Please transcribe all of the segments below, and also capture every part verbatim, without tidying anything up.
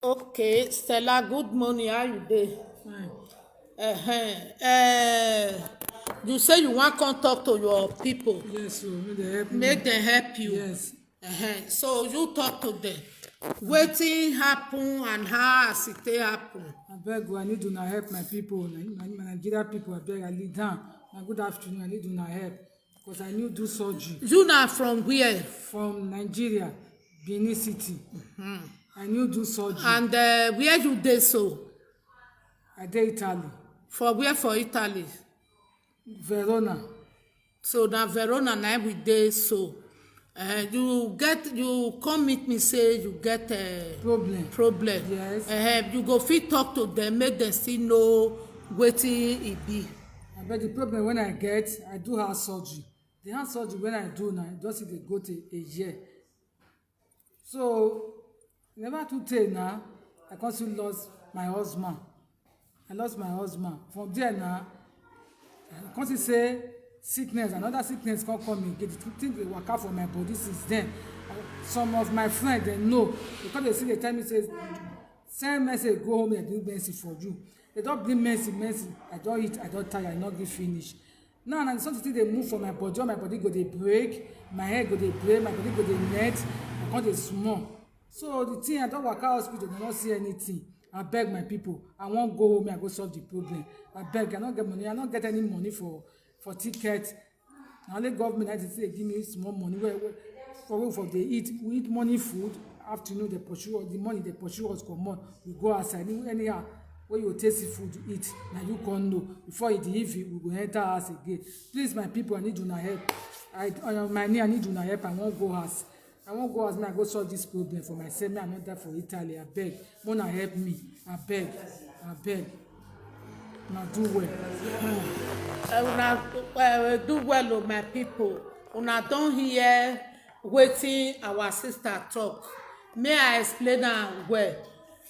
Okay, Stella, good morning. How you dey? Fine. Uh-huh. Uh, you say you wan come talk to your people. Yes, so make dem help me. Make dem help you. Yes. Uh-huh. So you talk to them. Wetin happen and how as e take happen? Abeg o, I need una help, my people, my, my Nigeria people. Abeg, I lead down. Na good afternoon. I need una help because I need do surgery You na from where? From Nigeria, Benin City. I need do surgery. And uh, where you dey so? I dey Italy, For where for Italy? Verona. So na Verona na we dey so. Uh, you get you come meet me say you get a Problem. problem. Yes. Uh, you go fit talk to them, make them still know wetin e be. Abeg, the problem when I get, I do heart surgery. The heart surgery when I do now, just dey go to a year. So never too tey now, I come still lost my husband. I lost my husband. From there now, I come see say sickness, another sickness come come again. The thing dey waka for my body since then. Some of my friends, they know, because they see, they tell me say, "Send message go home, they bring mercy for you." They don bring mercy, mercy. I don eat, I don tire, I no gree finish. Now na something dey move for my body, all my body go dey break, my head go dey break, my body go dey net, I come dey small. So the thing, I don waka hospital, dem no see anything. Abeg, my people, I wan go home, I go solve the problem. Abeg, I no get money, I no get any money for for ticket. Na only government na dey give me small money wey wey for we for dey eat. We eat morning food, afternoon dey pursue us, the morning dey pursue us comot. We go outside, any- anyhow wey you take see food eat, na you come know. Before e the evening, we go enter house again. Please, my people, I need una help. I on my knee, I need una help. I wan go house. I wan go house, make I go solve this problem for myself. Make I no die for Italy. Abeg, make una help me. Abeg, abeg. Una do well. Uh, una uh, do well o, my people. Una don hear wetin our sister talk. May I explain am well?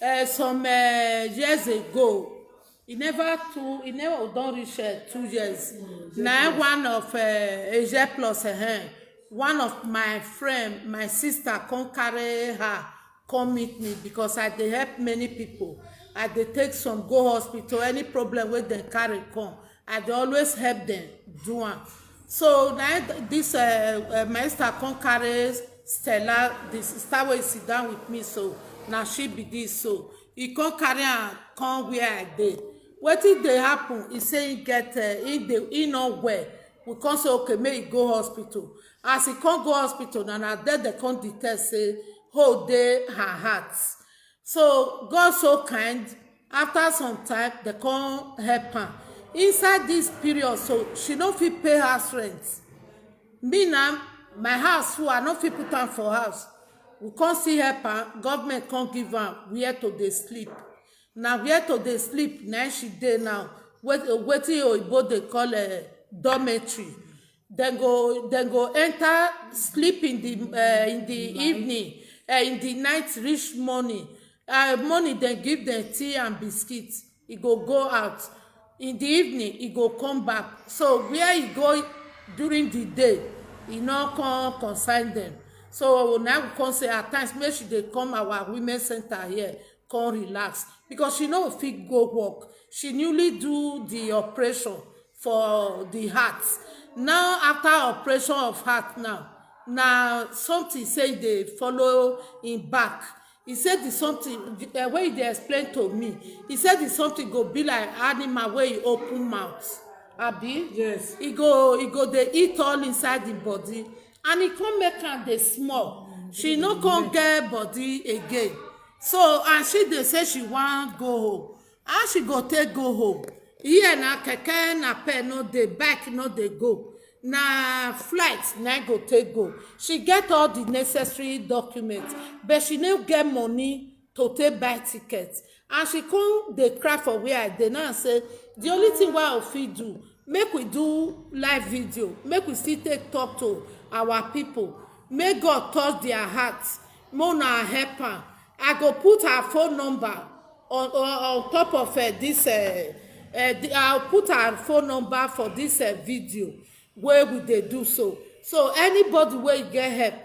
Uh, some uh, years ago, e never too, e never don reach uh, two years. Na one of uh, Asia Plus, uh, one of my friend, my sister, come carry her come meet me because I dey help many people. I dey take some go hospital, any problem wey dem carry come, I dey always help dem do am. So na this uh, uh, my sister come carry Stella, the sister wey sit down with me, so na she be this. So e come carry am come where I dey. Wetin dey happen? E say e get uh, e dey e no well. We come say okay, make e go hospital. As e come go hospital, na na there dem come detect say hole dey her heart. So God so kind, after some time dem come help am. Inside this period, so she no fit pay house rent. Me na my house full, I no fit put am for house. We come still help am, government come give am where to dey sleep. Na where to dey sleep na she dey now. Wetin oyibo dey call uh, dormitory. Dem go dem go enter sleep in the uh, in the evening, uh, in the night reach morning. Uh, morning dem give dem tea and biscuit. E go go out. In the evening e go come back. So where e go during the day, e no come concern dem. So na we come say at times make she dey come our women center here come relax because she no fit go work. She newly do the operation for the heart. Now after operation of heart now, na something say e dey follow im back. E say the something uh, wey e dey explain to me, e say the something go be like animal wey e open mouth, abi? Yes. E go e go dey eat all inside im body, and e come make am dey small. She no come get body again. So and she dey say she wan go home. How she go take go home? Here na keke napep no dey, bike no dey go. Na flight na go take go. She get all the necessary documents, but she no get money to take buy ticket. And she come dey cry for where I dey now say the only thing wey I fit do, make we do live video, make we still take talk to our people. Make God touch their hearts. Make una help am. I go put her phone number on on, on top of uh, this. Uh, uh, the, I'll put her phone number for this uh, video wey we dey do so. So anybody wey get help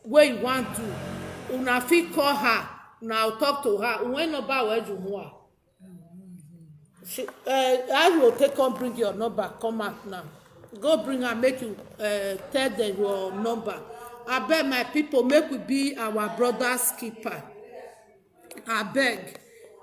wey you wan do, una fit call her Now talk to her. When number where you are? She, uh, how you go take come bring your number come out now? Go bring am, make you uh, tell them your number. Abeg, my people, make we be our brother's keeper. Abeg,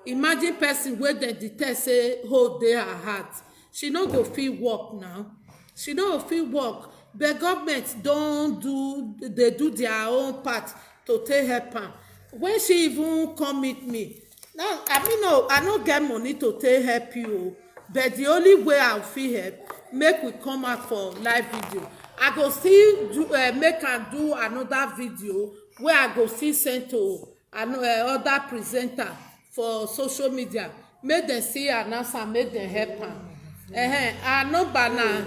imagine person wey dem detect say hold dey her heart. She no go fit work now. She no go fit work. But government don do, dey do their own part to take help am. When she even come meet me, now, I mean, no, I no get money to take help you o. But the only way I fit help, make we come out for live video. I go still do, uh, make am do another video where I go still send to an, uh, other presenter for social media. Make dem see announce am, make dem help am. Uh-huh. Our number na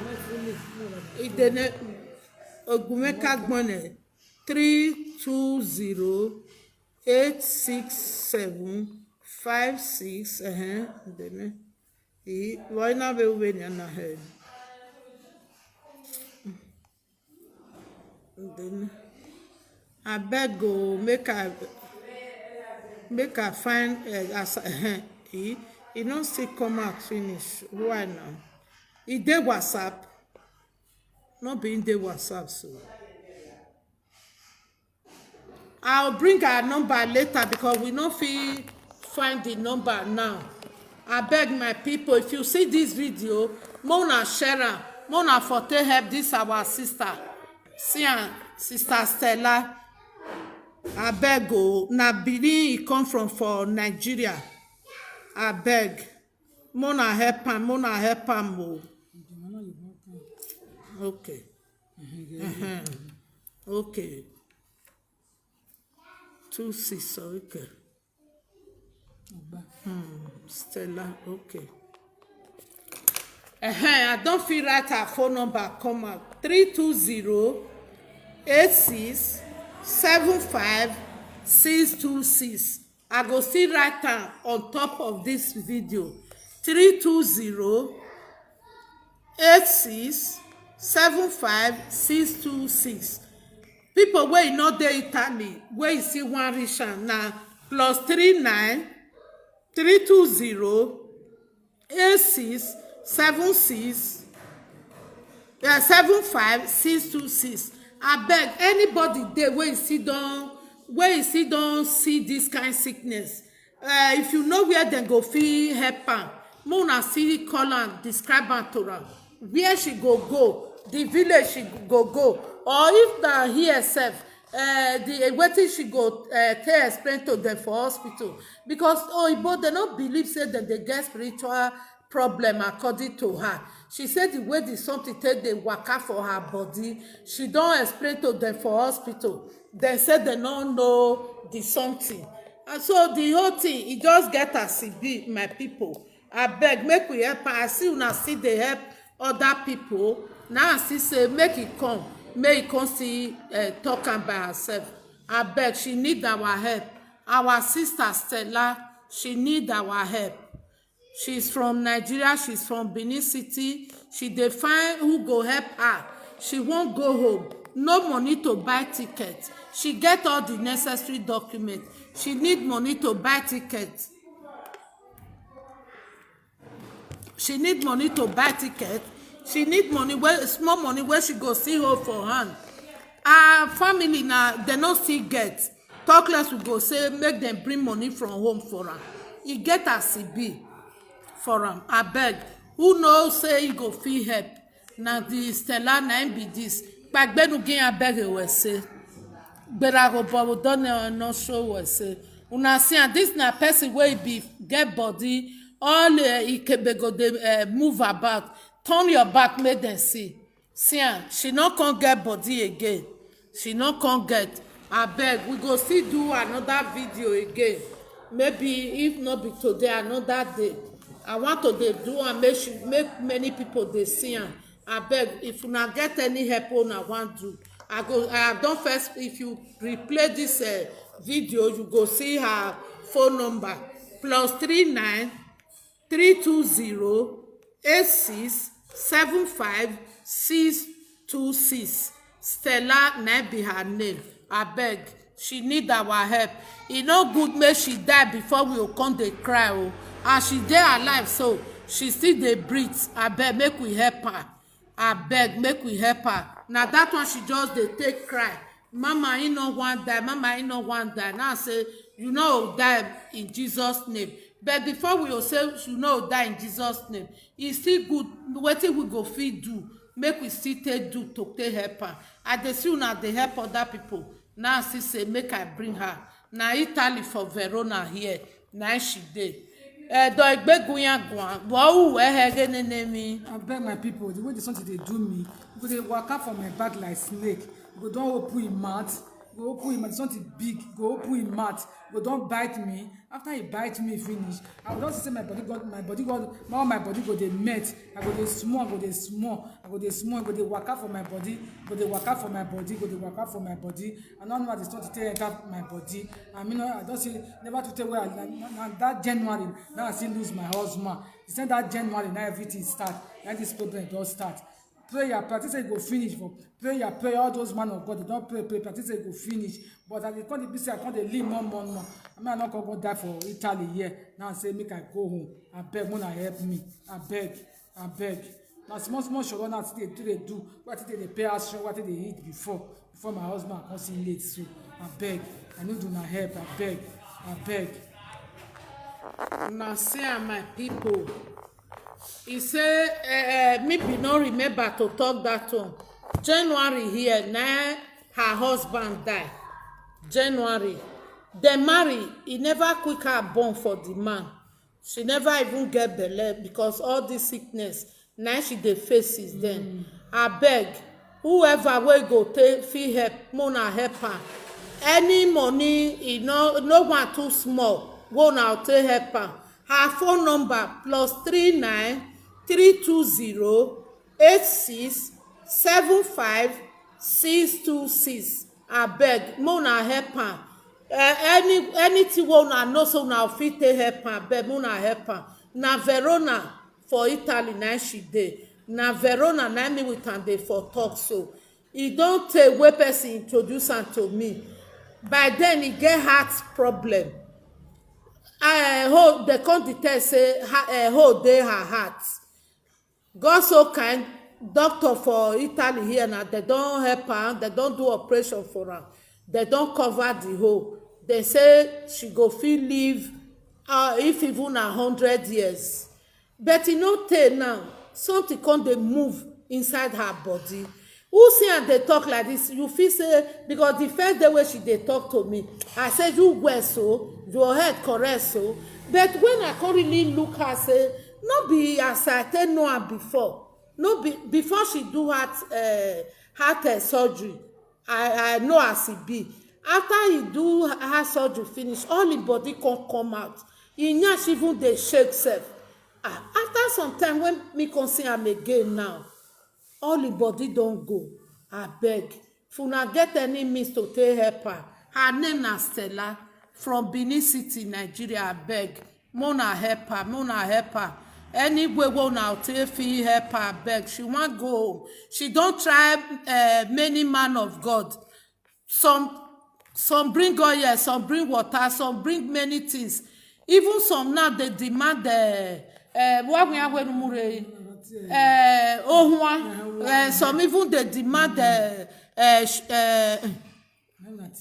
Idene Ogumeka Gbone, three two zero eight six seven five six. Uh-huh. Idene. Ii, why na be ube na na head? Then abeg o, make I, make I find, eh, as, eh, e, e no still come out finish. Why now? E dey WhatsApp? No be in dey WhatsApp so. I'll bring her number later because we no fit find the number now. Abeg, my people, if you see this video, make una share am, make una for take help this our sister. See am, Sister Stella. Abeg o, na Benin e come from for Nigeria. Abeg, make una help am, make una help am o. Okay. Uh-huh. Okay. Two six, okay. Hmm, Stella, okay. Uh-huh, I don fit write her phone number come out. Three two zero eight six seven five six two six. I go still write am on top of this video. Three two zero eight six seven five six two six. People wey e no dey Italy, wey e still wan reach am, na plus three nine three two zero eight six seven six, eh, seven five six two six. Abeg, anybody dey wey e still don, wey e still don see this kind sickness, eh, if you know where dem go fit help am, make una still call am, describe am to am. Where she go go, the village she go go, or if na here sef, eh, the, wetin she go, eh, take explain to them for hospital. Because oyibo, dem no believe say dem dey get spiritual problem, according to her. She say the way the something take dey waka for her body, she don explain to them for hospital. Dem say dem no know the something. And so the whole thing, e just get as e be, my people. Abeg, make we help her. I see una still dey help other people. Now I see say make e come, make e come see, eh, talk am by herself. Abeg, she need our help. Our sister Stella, she need our help. She's from Nigeria, she's from Benin City. She dey find who go help her. She wan go home. No money to buy ticket. She get all the necessary document. She need money to buy ticket. She need money to buy ticket. She need money wey, small money wey she go still hold for hand. Her family na, dem no still get. Talk less, we go say make dem bring money from home for am. E get as e be for am. Abeg, who know say e go fit help? Na the Stella na im be this. Kpagbenu gi abeg ewe se. Gbera go bobo don no show we se. Una see am, this na person wey be get body. All, eh, Ikebe go dey, eh, move about. Turn your back, make dem see. See am, she no come get body again. She no come get. Abeg, we go still do another video again. Maybe if no be today, another day. I want to dey do am, make she, make many people dey see am. Abeg, if una get any help una wan do, I go, I don first, if you replay this, eh, video, you go see her phone number. Plus three nine three two zero eight six seven five six two six. Stella na be her name. Abeg, She need our help. E no good make she die before we go come dey cry o. As she dey alive so, she still dey breathe. Abeg, make we help her. Abeg, make we help her. Na that one she just dey take cry. Mama, he no wan die. Mama, he no wan die. Now say, you no go die in Jesus' name. But before we go say you no go die in Jesus' name, e still good. Wetin we go fit do, make we still take do to take help her. I dey see una dey help other people. Now see say make I bring her. Na Italy for Verona here, na she dey. Edo igbegun ya gwan, wo u ehe gene nemi. Abeg, my people, the way the something dey do me, e go dey waka for my back like snake. E go don open him mouth, e go open him mouth, something big, e go open him mouth, e go don bite me. After he bite me finish, I go just say my body go, my body go, all my body go dey melt. I go dey small, I go dey small, I go dey small, e go dey waka for my body, e go dey waka for my body, e go dey waka for my body. I no know how the something take enter my body. I mean, I don say never to tell where I, na, na, na that January, now I still lose my husband. He said that January, now everything start. Now this problem don start. Prayer, practice say e go finish for prayer, prayer. All those man of God, they don pray, pray, practice say e go finish. But I dey come dey be say I come dey live more, more, more. I mean, I no come go die for Italy here. Now I say make I go home. Abeg, una help me. Abeg, abeg. Na small, small shoro na still dey do, dey do. What did they pay us? What did they eat before? Before my husband come see late, so abeg, I need una help. Abeg, abeg. Una see am, my people. He say, eh, eh, me be no remember to talk that one. January here, na her husband die. January. Dem marry, he never quick her born for the man. She never even get belle because all this sickness na she dey face since then. Abeg, whoever wey go take fit help, make una help am. Any money, e no, no one too small, wey una take help am. Her phone number plus three nine three two zero eight six seven five six two six. Abeg, make una help am. Eh, any, anything wey una know say una fit take help am, abeg, make una help am. Na Verona for Italy na she dey. Na Verona na me with am dey for talk so. E don tey wey person introduce am to me. By then, e get heart problem. Eh, hole, dem come detect say ha-, eh, hole dey her heart. God so kind, doctor for Italy here na, dem don help am, dem don do operation for am, dem don cover the hole. Dem say she go fit live, uh, if even na hundred years. But e no tey now, something come dey move inside her body. Who see am dey talk like this? You feel say, because the first day wey she dey talk to me, I say, "You well so, your head correct so." But when I come really look her, say, no be as I take know am before. No be, before she do heart, eh, heart, eh, surgery, I, I know as e be. After he do her surgery finish, all him body come come out. Him nyash even dey shake sef. Ah, after some time when me come see am again now, all him body don go. Abeg, if una get any means to take help her, her name na Stella from Benin City, Nigeria. Abeg, make una help her, make una help her. Any way wey una take fit help her, abeg. She wan go home. She don try, eh, many man of God. Some, some bring oil, some bring water, some bring many things. Even some now dey demand, eh, eh, wa wi awe nu mure, eh, ohun wa. Eh, some even dey demand, eh, eh, sh-, eh,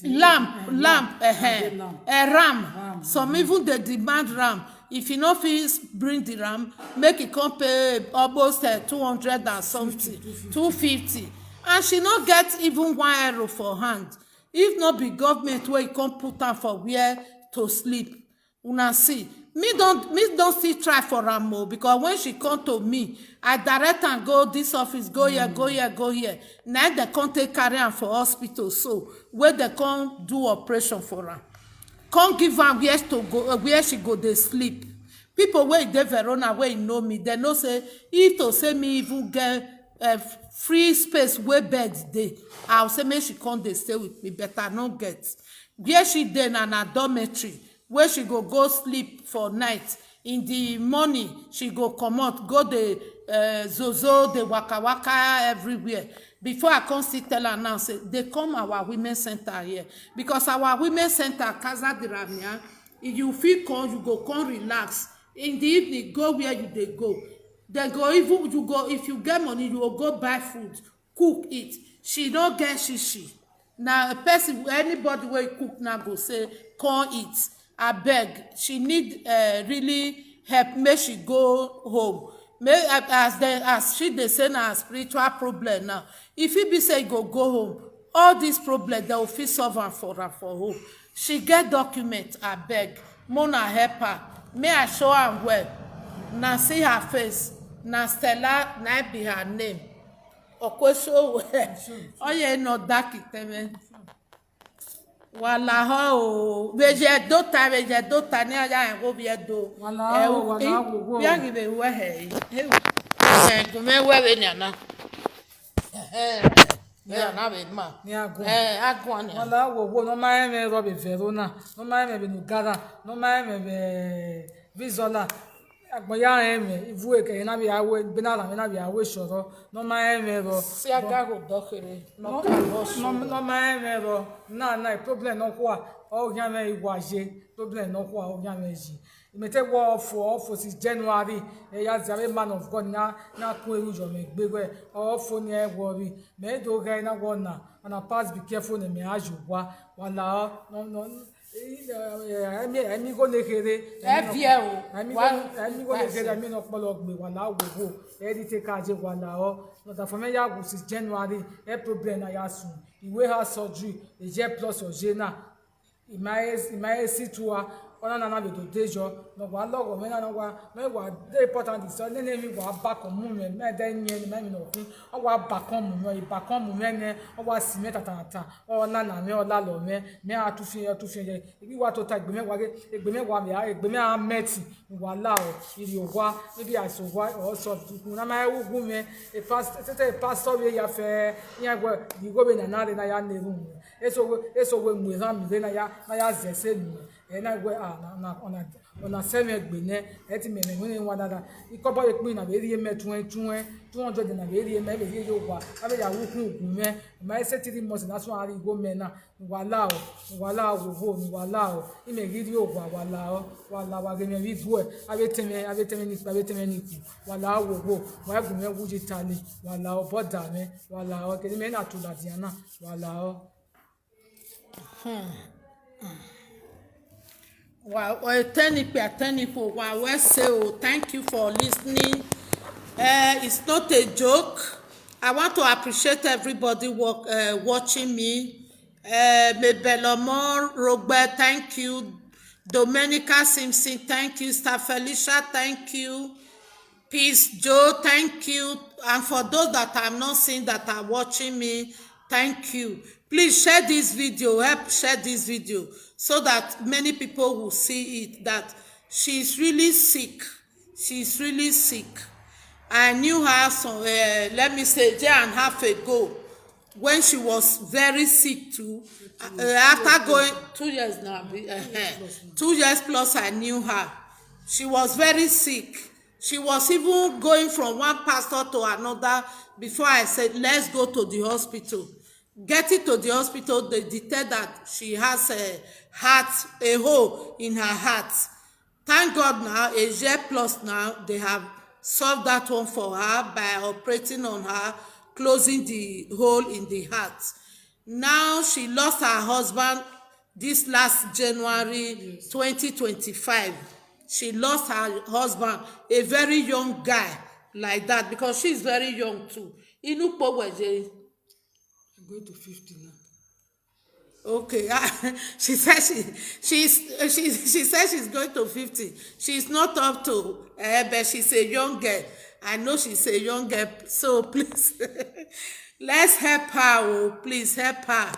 lamb, lamb, eh, eh, ram. Some even dey demand ram. If you no fit bring the ram, make e come pay almost, eh, two hundred and something, two fifty. And she no get even one euro for hand. If no be government wey come put am for where to sleep, una see, me don, me don still try for am o, because when she come to me, I direct am go this office, go here, go here, go here. Na dem come take carry am for hospital, so wey dem come do operation for am, come give am where to go, uh, where she go dey sleep. People wey dey Verona wey know me, dem know say if to say me even get, uh, free space wey bed dey, I go say make she come dey stay with me, but I no get. Where she dey na, na dormitory wey she go go sleep for night. In the morning, she go comot, go dey, uh, zozo, dey waka waka everywhere. Before I come still tell am now, say they come our women center here, because our women center, Casa de Ramia, if you fit come, you go come relax. In the evening, go where you dey go. Then go, even you go, if you get money, you go go buy food, cook, eat. She no get shishi. Na person, anybody wey cook now go say, "Come eat." Abeg, she need, eh, really help, make she go home. Make, as dem, as she dey say na spiritual problem now. E fit be say e go go home, all this problem dem go fit solve am for am for home. She get document, abeg, make una help her. Make I show am well. Na see her face. Na Stella na be her name. Okwesowo. Oye no daki teme. Wala ho o. Veje dota, veje dota ni aya en go vie do. Wala ho, wala ho, wo. Bia gi be we he. He. Eh, gume we we nyana. Eh. Eh, na be ma. Ni agun. Eh, agun ni. Wala ho, wo, no ma eme ro be Verona. No ma eme be Nugara. No ma eme be Vizola. Agbon ya eme, ivu eke na be awe, be na la na be awe shoro. No ma eme ro. Si aga go dokere. No, no, no ma eme ro. Na, na problem no kwa. O ya me iwaje. Problem no kwa, o ya me ji. Imete wo ofo, ofo since January. E ya zare man of God na, na ku eru jo me gbegbe. Ofo ni e worry. Me do ga na wo na. And I pass, be careful, ne me ajuwa. Wala, no, no. Emi, emi go nekere. Emi vie o. Emi go, emi go nekere, emi no polo gbe, wala wo wo. Edi te ka je, wala o. No, that for me ya go since January. E problem na ya sun. Iwe ha surgery. E je plus o je na. Imae, imae si tu a. Ona na na be do dejo. No wa logo me na no wa. Me wa de important so ne ne mi wa back on mu me. Me de nye ni me mi no kun. O wa back on mu me, back on mu me ne. O wa si me tata tata. O na na me, o la lo me. Me a tu fi, o tu fi je. Ibi wa to ta egbe me wa ge, egbe me wa me a, egbe me a meti. Wala o, iri o wa, maybe I so wa, o so du ku na ma e wu gu me. E pass, te te pastor we ya fe, ya gwe, di go be na na re na ya ne ru. Eso we, eso we mu ran mi re na ya, na ya ze se mi. E na gwe, ah, na, na, ona, ona se me gbe ne, e ti me me ni wa dada. Iko bo ye pin na be ri me twen twen, two hundred na be ri me, be ri yo wa. A be ya wu ku gu me. Ma e se three months na so a ri go me na. Wala o, wala o, wo, wala o. Ime gi ri o wa, wala o, wala wa ge me ri gu e. A be te me, a be te me ni, a be te me ni ku. Wala o, wo, wa gu me wu ji tale. Wala o, boda me, wala o. Ke ni me na tu la diana, wala o. Wow, uh, Tenipe, Tenipo, wow, well say, oh, thank you for listening. Uh, it's not a joke. I want to appreciate everybody wa-, uh, watching me. Uh, Mebel Omo Rogbe, thank you. Domenica Simpson, thank you. Star Felicia, thank you. Peace Joe, thank you. And for those that I'm not seeing that are watching me, thank you. Please share this video, help share this video so that many people will see it, that she's really sick. She's really sick. I knew her some, uh, let me say, a year and a half ago when she was very sick too. Uh, after going two years now, abi, uh, two years plus I knew her. She was very sick. She was even going from one pastor to another before I said, "Let's go to the hospital." Getting to the hospital, they detect that she has a heart, a hole in her heart. Thank God now, a year plus now, they have solved that one for her by operating on her, closing the hole in the heart. Now she lost her husband this last January twenty twenty-five. She lost her husband, a very young guy like that, because she's very young too. Inu po weje. I'm going to fifty now. Okay, ah, she said she, she's, she's, she said she's going to fifty. She's not up to, eh, but she's a young girl. I know she's a young girl, so please, let's help her, oh, please help her.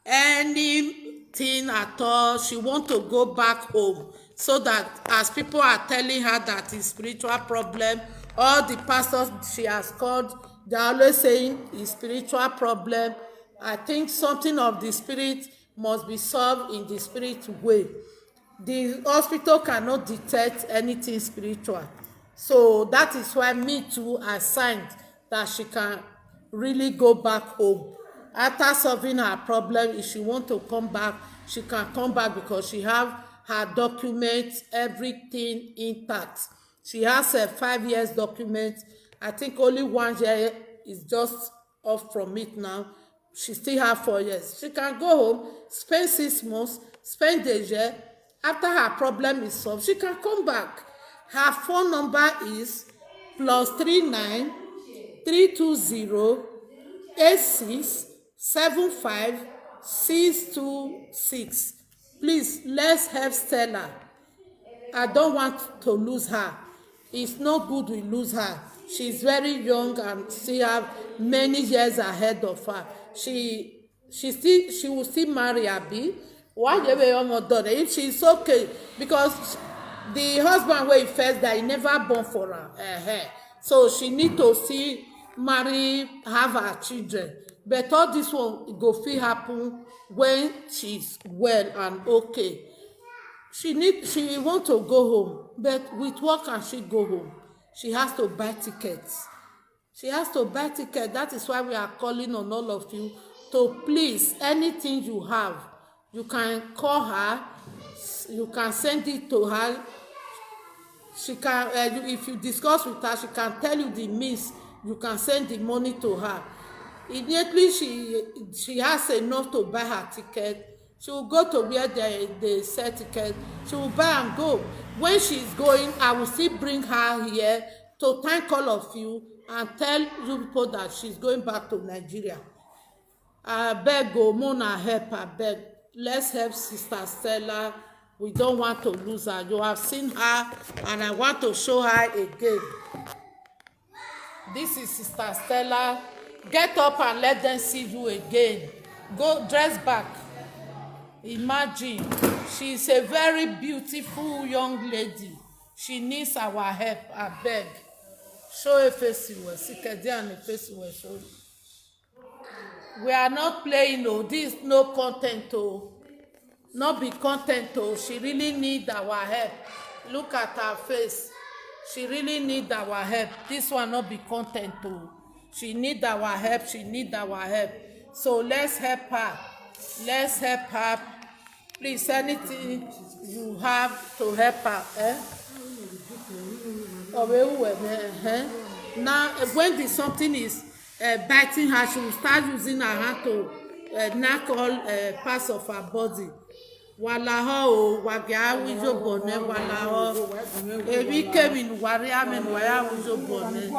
Anything at all, she want to go back home, so that as people are telling her that it's spiritual problem, all the pastors she has called, they're always saying it's spiritual problem. I think something of the spirit must be solved in the spirit way. The hospital cannot detect anything spiritual. So that is why me too, I signed that she can really go back home. After solving her problem, if she want to come back, she can come back because she have her documents, everything intact. She has a five years document. I think only one year is just off from it now. She still have four years. She can go home, spend six months, spend a year. After her problem is solved, she can come back. Her phone number is plus three nine three two zero eight six seven five six two six. Please, let's help Stella. I don't want to lose her. It's not good we lose her. She's very young and still have many years ahead of her. She she still she will still marry, abi? Why you be almost done? If she's okay, because the husband wey first die, he never born for her. Uh-huh. So she need to still marry, have her children. But all this one go fit happen when she's well and okay. She need she want to go home, but with what can she go home? She has to buy tickets. She has to buy ticket. That is why we are calling on all of you to please, anything you have, you can call her, you can send it to her. She can, uh, you, if you discuss with her, she can tell you the means you can send the money to her. Immediately she she has enough to buy her ticket, she will go to where they they sell ticket. She will buy and go. When she is going, I will still bring her here to thank all of you and tell you people that she's going back to Nigeria. Abeg o, make una help, abeg. Let's help Sister Stella. We don't want to lose her. You have seen her, and I want to show her again. This is Sister Stella. Get up and let them see you again. Go dress back. Imagine, she is a very beautiful young lady. She needs our help, abeg. Show her face well. See, Kedian face well. Show. We are not playing o. This no content o. No be content o. She really need our help. Look at her face. She really need our help. This one no be content o. She need our help. She need our help. So let's help her. Let's help her. Please, anything you have to help her, eh? Owe uwe me, eh? Now, eh, when the something is, eh, biting her, she will start using her hand to, eh, knack all, eh, parts of her body. Walaho o, wage awijo bone, walaho. Ebi kemi nuwari ame nuwari awijo bone.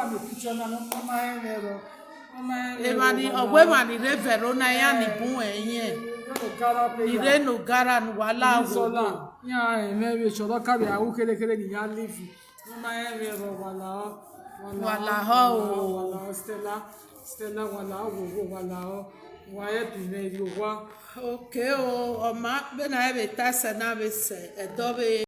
Emani, ogwe mani re Verona ya ni bun eyen. Ni re no gara ni wala wo. Ya, eh, me we shodo ka be awu kele kele ni ya live. Mama, eh, we ro wala o. Wala ho o. Wala o, Stella. Stella, wala o, wo, wo, wala o. Wa e bi me yo wa. Okay o, oma, be na e be ta se na be se, e do be.